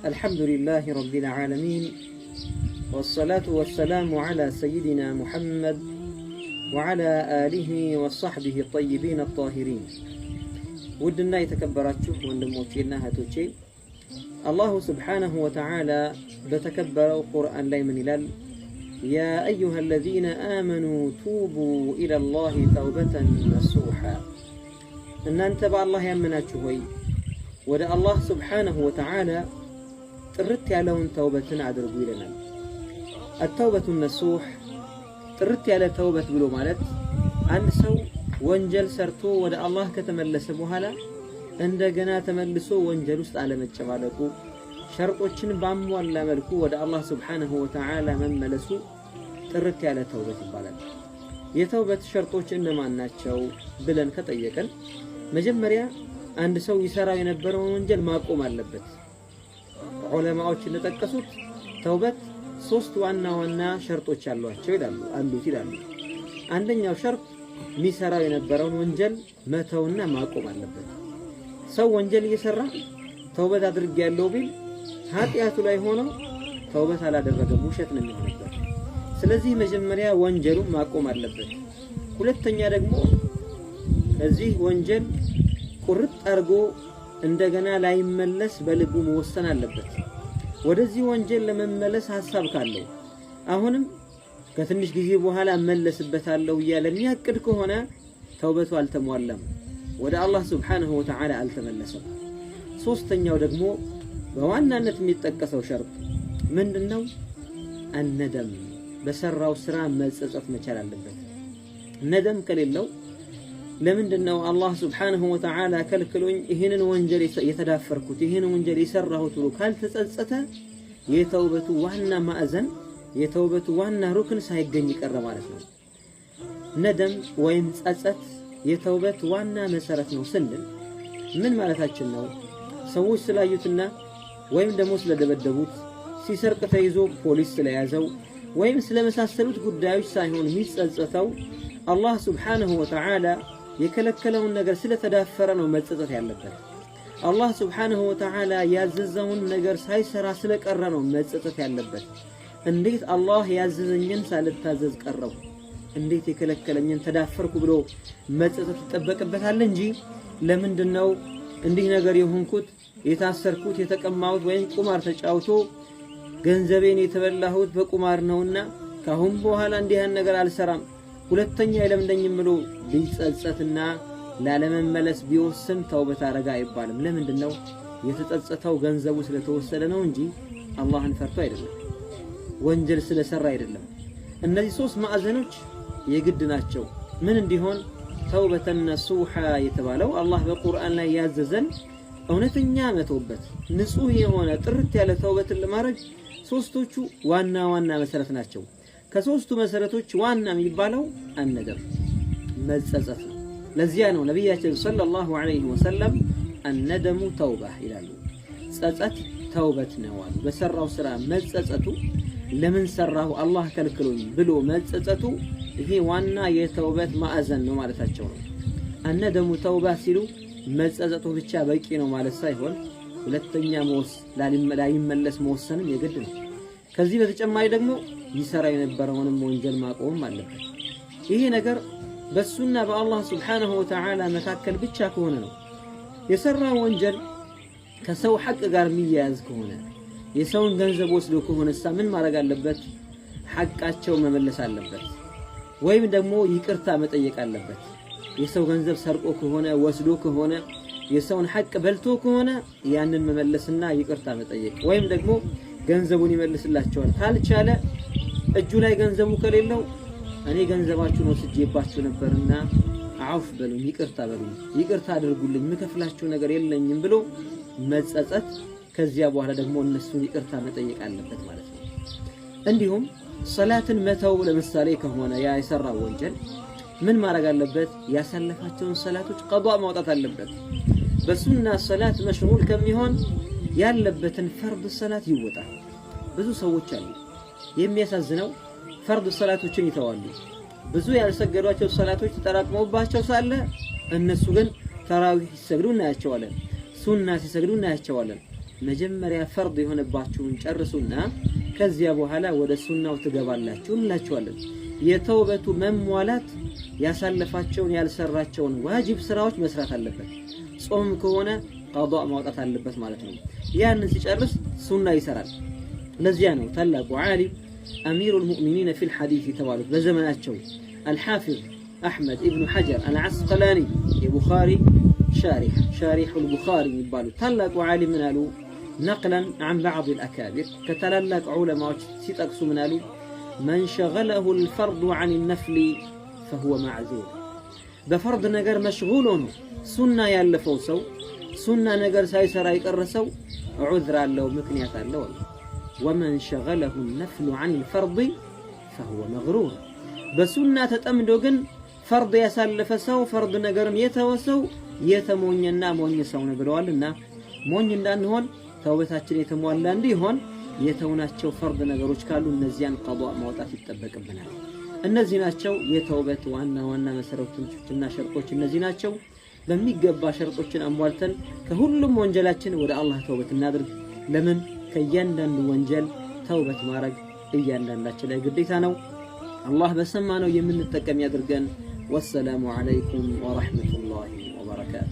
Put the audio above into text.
الحمد لله رب العالمين، والصلاة والسلام على سيدنا محمد وعلى آله وصحبه الطيبين الطاهرين። ውድና የተከበራችሁ ወንድሞቼና እህቶቼ፣ الله سبحانه وتعالى በተከበረው ቁርአን ላይ ምን ይላል? يا أيها الذين آمنوا توبوا إلى الله توبة نصوحا። እናንተ በአላህ ያመናችሁ ሆይ፣ ወደ አላህ سبحانه وتعالى ጥርት ያለውን ተውበትን አድርጉ ይለናል። التوبة النصوح፣ ጥርት ያለ ተውበት ብሎ ማለት አንድ ሰው ወንጀል ሰርቶ ወደ አላህ ከተመለሰ በኋላ እንደገና ተመልሶ ወንጀል ውስጥ አለመጨማለቁ፣ ሸርጦችን ባሟላ መልኩ ወደ አላህ سبحانه وتعالى መመለሱ ጥርት ያለ ተውበት ይባላል። የተውበት ሸርጦች እነማን ናቸው ብለን ከጠየቅን፣ መጀመሪያ አንድ ሰው ይሰራው የነበረውን ወንጀል ማቆም አለበት። ዑለማዎች እንደጠቀሱት ተውበት ሶስት ዋና ዋና ሸርጦች አሏቸው ይላሉ፣ አሉት ይላሉ። አንደኛው ሸርጥ የሚሰራው የነበረውን ወንጀል መተውና ማቆም አለበት። ሰው ወንጀል እየሰራ ተውበት አድርጌያለሁ ቢል ኃጢአቱ ላይ ሆኖ ተውበት አላደረገም፣ ውሸት ነው የሚሆንበት። ስለዚህ መጀመሪያ ወንጀሉን ማቆም አለበት። ሁለተኛ ደግሞ ከዚህ ወንጀል ቁርጥ አድርጎ እንደገና ላይመለስ በልቡ መወሰን አለበት። ወደዚህ ወንጀል ለመመለስ ሀሳብ ካለው፣ አሁንም ከትንሽ ጊዜ በኋላ እመለስበታለሁ እያለ የሚያቅድ ከሆነ ተውበቱ አልተሟላም፣ ወደ አላህ سبحانه وتعالى አልተመለሰም። ሶስተኛው ደግሞ በዋናነት የሚጠቀሰው ሸርጥ ምንድነው? الندم፣ በሰራው ስራ መጸጸት መቻል አለበት። ندم ከሌለው፣ ለምንድን ነው አላህ سبحانه وتعالى ከልክሎኝ ይህንን ወንጀል የተዳፈርኩት፣ ይህንን ወንጀል የሰራሁት ብሎ ካልተጸጸተ የተውበቱ ዋና ማዕዘን፣ የተውበቱ ዋና ሩክን ሳይገኝ ቀረ ማለት ነው። ندم ወይም ጸጸት የተውበት ዋና መሰረት ነው ስንል ምን ማለታችን ነው? ሰዎች ስላዩትና ወይም ደግሞ ስለደበደቡት፣ ሲሰርቅ ተይዞ ፖሊስ ስለያዘው ወይም ስለመሳሰሉት ጉዳዮች ሳይሆን የሚጸጸተው አላህ سبحانه وتعالى የከለከለውን ነገር ስለተዳፈረ ነው መጸጸት ያለበት። አላህ سبحانه وتعالى ያዘዘውን ነገር ሳይሰራ ስለቀረ ነው መጸጸት ያለበት። እንዴት አላህ ያዘዘኝን ሳልታዘዝ ቀረሁ፣ እንዴት የከለከለኝን ተዳፈርኩ ብሎ መጸጸት ይጠበቅበታል እንጂ ለምንድን ነው እንዲህ ነገር የሆንኩት፣ የታሰርኩት፣ የተቀማሁት ወይም ቁማር ተጫውቶ ገንዘቤን የተበላሁት በቁማር ነውና ካሁን በኋላ እንዲህ ያን ነገር አልሰራም፣ ሁለተኛ አይለምደኝም ብሎ ቢጸጸትና ላለመመለስ ቢወስን ተውበት አረጋ አይባልም። ለምንድን ነው? የተጸጸተው ገንዘቡ ስለተወሰደ ነው እንጂ አላህን ፈርቶ አይደለም፣ ወንጀል ስለሰራ አይደለም። እነዚህ ሶስት ማዕዘኖች የግድ ናቸው። ምን እንዲሆን? توبة نصوحا የተባለው አላህ በቁርአን ላይ ያዘዘን እውነተኛ መተውበት፣ ንጹህ የሆነ ጥርት ያለ ተውበትን ለማድረግ ሶስቶቹ ዋና ዋና መሰረት ናቸው። ከሶስቱ መሰረቶች ዋና የሚባለው الندم መጸጸት ነው። ለዚያ ነው ነቢያችን صلى الله عليه وسلم الندم توبة ይላሉ። ጸጸት ተውበት ነው አሉ። በሰራው ስራ መጸጸቱ፣ ለምን ሰራሁ፣ አላህ ከልክሎኝ ብሎ መጸጸቱ ይሄ ዋና የተውበት ማዕዘን ነው ማለታቸው ነው። الندم توبة ሲሉ መጸጸቱ ብቻ በቂ ነው ማለት ሳይሆን ሁለተኛ ላይመለስ መወሰንም የግድ ነው። ከዚህ በተጨማሪ ደግሞ ይሰራ የነበረውንም ወንጀል ማቆምም አለበት። ይሄ ነገር በሱና በአላህ سبحانه وتعالى መካከል ብቻ ከሆነ ነው። የሰራው ወንጀል ከሰው ሐቅ ጋር የሚያያዝ ከሆነ፣ የሰውን ገንዘብ ወስዶ ከሆነሳ ምን ማድረግ አለበት? ሐቃቸው መመለስ አለበት፣ ወይም ደግሞ ይቅርታ መጠየቅ አለበት። የሰው ገንዘብ ሰርቆ ከሆነ፣ ወስዶ ከሆነ፣ የሰውን ሐቅ በልቶ ከሆነ ያንን መመለስና ይቅርታ መጠየቅ ወይም ደግሞ ገንዘቡን ይመልስላቸዋል። ካልቻለ፣ እጁ ላይ ገንዘቡ ከሌለው እኔ ገንዘባችሁን ወስጄባችሁ ነበርና አውፍ በሉኝ፣ ይቅርታ በሉኝ፣ ይቅርታ አድርጉልኝ፣ የምከፍላችሁ ነገር የለኝም ብሎ መጸጸት፣ ከዚያ በኋላ ደግሞ እነሱን ይቅርታ መጠየቅ አለበት ማለት ነው። እንዲሁም ሰላትን መተው ለምሳሌ ከሆነ ያ የሰራው ወንጀል ምን ማድረግ አለበት? ያሳለፋቸውን ሰላቶች ቀዷ ማውጣት አለበት። በሱና ሰላት مشغول ከሚሆን ያለበትን ፈርድ ሰላት ይወጣ። ብዙ ሰዎች አሉ። የሚያሳዝነው ፈርድ ሰላቶችን ይተዋሉ። ብዙ ያልሰገዷቸው ሰላቶች ተጠራቅመውባቸው ሳለ እነሱ ግን ተራዊህ ሲሰግዱ እናያቸዋለን፣ ሱና ሲሰግዱ እናያቸዋለን። መጀመሪያ ፈርድ የሆነባችሁን ጨርሱና ከዚያ በኋላ ወደ ሱናው ትገባላችሁ እንላችኋለን። የተውበቱ መሟላት ያሳለፋቸውን ያልሰራቸውን ዋጅብ ስራዎች መስራት አለበት። ጾም ከሆነ ቀዷ ማውጣት አለበት ማለት ነው። ያንን ሲጨርስ ሱና ይሰራል። ለዚያ ነው ታላቁ ዓሊም أمير المؤمنين في الحديث የተባሉት በዘመናቸው አልሓፊዝ አሕመድ ኢብኑ ሐጀር አልዓስቀላኒ የቡኻሪ ሻሪሕ شارح البخاري የሚባሉት ታላቁ ዓሊም ምን አሉ? نقلا عن بعض الأكابر ከታላላቅ ዑለማዎች ሲጠቅሱ ምን አሉ? من شغله الفرض عن النفل فهو معذور። በፈርድ ነገር መሽጉል ሆኖ ሱና ያለፈው ሰው፣ ሱና ነገር ሳይሰራ የቀረ ሰው ዑዝር አለው፣ ምክንያት አለው አሉ። ومن شغله النفل عن الفرض فهو مغرور። በሱና ተጠምዶ ግን ፈርድ ያሳለፈ ሰው፣ ፈርድ ነገርን የተወ ሰው የተሞኘና ሞኝ ሰው ነው ብለዋልና ሞኝ እንዳንሆን፣ ተውበታችን የተሟላ እንዲሆን የተውናቸው ፈርድ ነገሮች ካሉ እነዚያን ቀዷ ማውጣት ይጠበቅብናል። እነዚህ ናቸው የተውበት ዋና ዋና መሰረቶችና ሸርጦች እነዚህ ናቸው። በሚገባ ሸርጦችን አሟልተን ከሁሉም ወንጀላችን ወደ አላህ ተውበት እናድርግ። ለምን ከእያንዳንዱ ወንጀል ተውበት ማድረግ እያንዳንዳችን ላይ ግዴታ ነው። አላህ በሰማነው የምንጠቀም ያድርገን። ወሰላሙ ዓለይኩም ወረሕመቱላሂ ወበረካቱ።